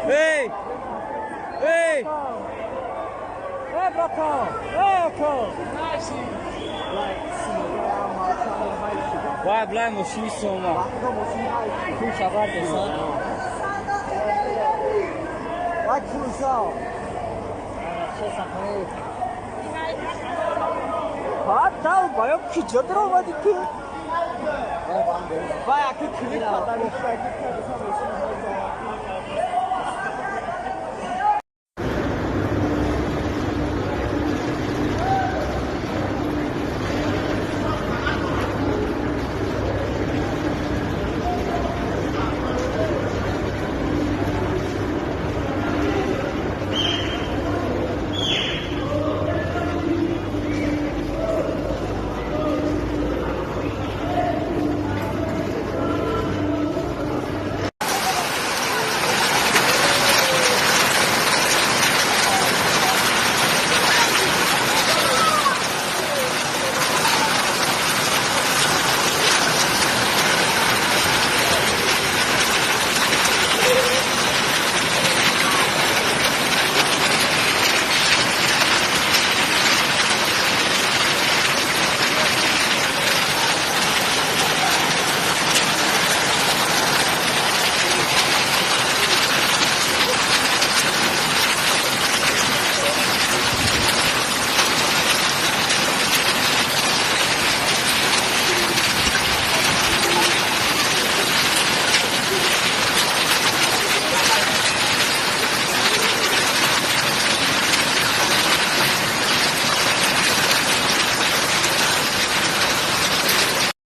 Эй! Эй! Эй, братан! Эй, ако! Вай, блай мошини сома. Куша бардеса. Вай, куша. 아, 나 마요 기저 들어가지 그. Вай, аки клик падали.